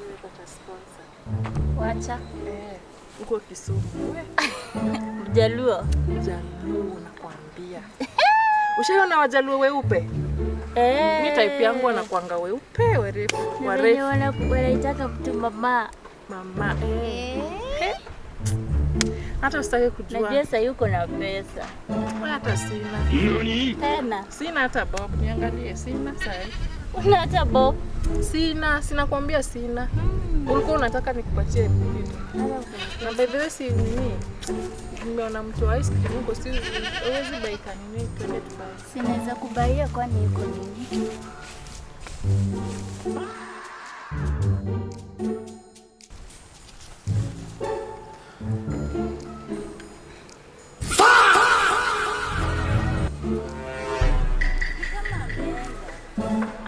Nimepata sponsor. Wacha. Eh, huko Kisumu. We, Mjaluo. Mjaluo nakwambia. Ushaiona Wajaluo weupe? Eh. Mi type yangu wanakuanga weupe, werefu, Na venye warefu. Wanaitaka mtu mama. Mama. Eh. Hata usitaki kujua. Najua sahii uko na pesa. Wewe hata sina. Tena. Sina hata bob, niangalie, sina sahi. Una hata bob. Sina, sina kuambia sina. Ulikuwa unataka nikupatie nini? Na by the way si nini? Nimeona mtu wa ice cream huko, si huwezi baika nini twende tubuy. Sinaweza kubaia kwani iko nini?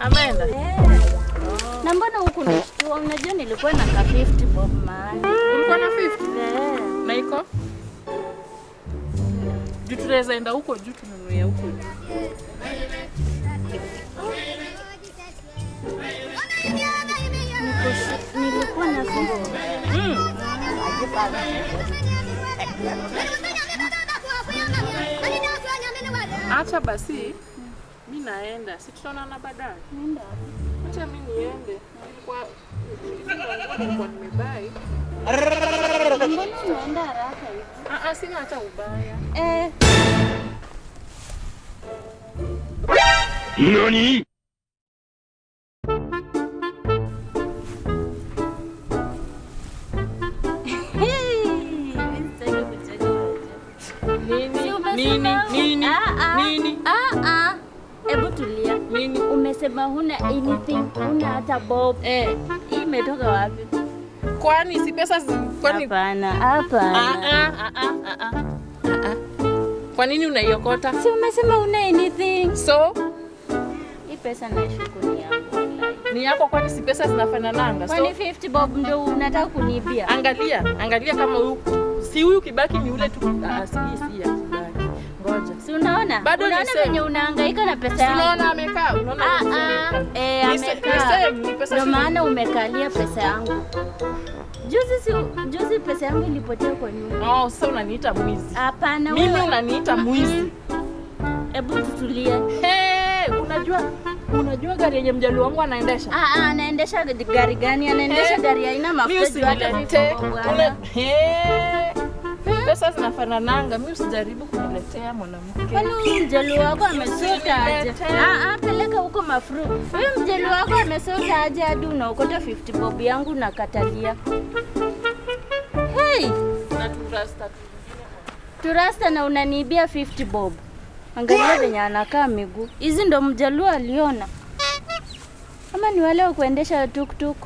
Ameenda. Na mbona huku nishtua? Unajua nilikuwa na ka 50 bob mahali. Ulikuwa na 50? Eh. Na iko? Juu tunaweza enda huko juu tununue huko juu. Nilikuwa na 50. Acha basi. Mi naenda, si tutaonana baadaye. Nenda wapi? Acha mi niende. Nilikuwa nilikuwa nimebai. Mbona unaenda haraka hivi? Ah, ah, sina hata ubaya. Eh. NANI? Hey, mimi sitaki kucheka unajua. Nini? Si umesema Nini? Nini? Ah, ah. Nini? Ah, ah. Hebu tulia. Nini? Umesema huna anything, huna hata bob. Eh, Hii imetoka wapi? kwani si pesa kwani Hapana, Ah, hapana. ah, ah, ah, ah, ah. Ah, ah. Kwa nini unaiokota? Si umesema huna anything. So Hii pesa nashuku ni yangu wallahi. ni yako, kwani si pesa zinafanananga? Kwani So 50 bob ndio unataka kuniibia? angalia, angalia kama huyu si huyu Kibaki ni ule tu. Ah, si si ya Kibaki. Ngoja. Si unaona? Bado ni Unaona same. venye unahangaika na pesa Si yangu? unaona amekaa? Unaona Ah, amekaa? ah, eh, Ni amekaa. ni same, ni pesa Ndio shilingi. maana umekalia pesa yangu. Juzi pesa yangu ilipotea kwa nyumba. Oh, sasa unaniita mwizi. Hapana Mimi wewe. unaniita mwizi. Hebu tutulie. Hey, unajua gari yenye mjaluo wangu anaendesha? Ah, ah, anaendesha gari gani? Anaendesha Eh, gari haina Mimi mafuta juu hata usiniletee. 50 bob bwana. Hey, pesa zinafanananga. Mimi usijaribu kuniletea mwanamke. Kwani huyu mjaluo wako amesota aje? Usiniletee. Ah, ah, peleka huko mafru. Huyu mjaluo wako amesota aje hadi unaokota 50 bob yangu nakatalia. Hey, Na turasta tu. turasta na unaniibia 50 bob. Angalia venye anakaa miguu. Hizi ndo mjaluo aliona. Ama ni wale wa kuendesha tuktuk.